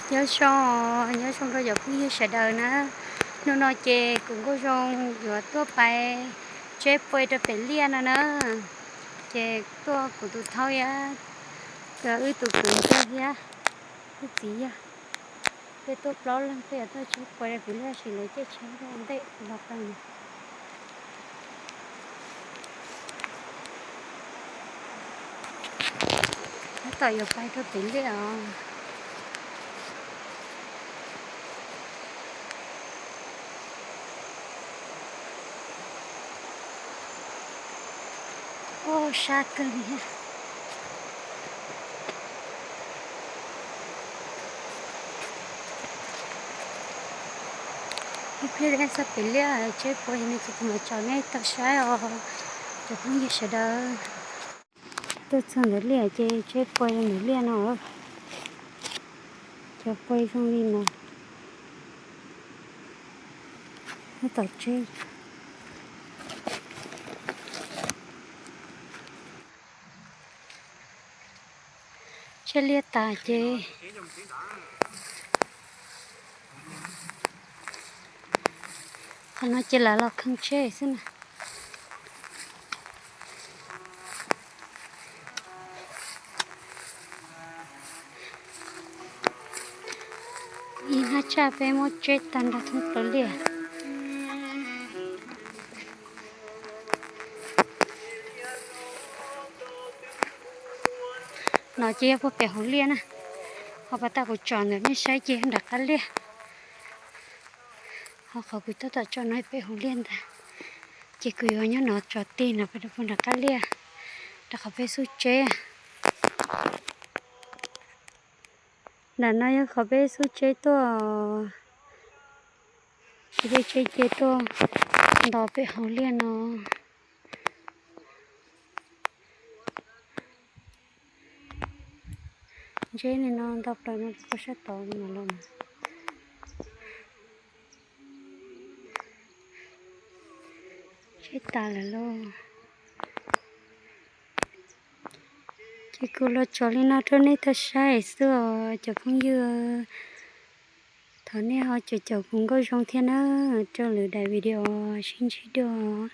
Nyob zoo, nyob zoo rau cov phooj ywg sawv daws na. Hnub no ces kuv Nkauj Zoo yuav tuaj pais tseb puas rau pem liaj no na. Ces tuaj kuv tus thaub thiab, wb tus kwv ntxawg thiab, wb txiv yog, peb tuaj plaub leeg peb yuav tuaj tseb puas rau pem liaj tab sis lawv caij tsheb ntej los pais. Tab tom yuav pais rau pem liaj os. Ua sab kawg li. Ib pliag txog pem liaj tseb puas no ces kuv mam tso nej tau saib os cov phooj ywg sawv daws. Tuaj txog ntawm liaj ces tseb puas ntawm liaj no. Cov puas zoo li no. Tab tom tseb. Tseb liaj tas ces qhov no ces lam los kheej tseb xwb na. Ib hnab tsaj peb muab tseb tag nrho thoob plaws liaj. No ces yog puag pem hauv liaj na. Ho pas tas kuv tsom ntawm nej saib ces nram qab liaj. Ho qhov kuv tab tom tsom no pem hauv liaj ntag. Ces kuv yuav nyob no tso tig no pem rau puag nram qab liaj, rau qhov peb xub tseb. Nram no yog qhov peb xub tseb tuaj, ces peb tseb ces tuaj nto pem hauv liaj no. Ntseb li no nto plaws no rau sab tod no los. Tseb tas lawm lauj. Ces kuv los tsom li no rau nej tau saib xwb os cov phooj ywg. Thov nej ho caum caum kuv Nkauj Zoo thiab na, rau lwm daim video sib ntsib dua.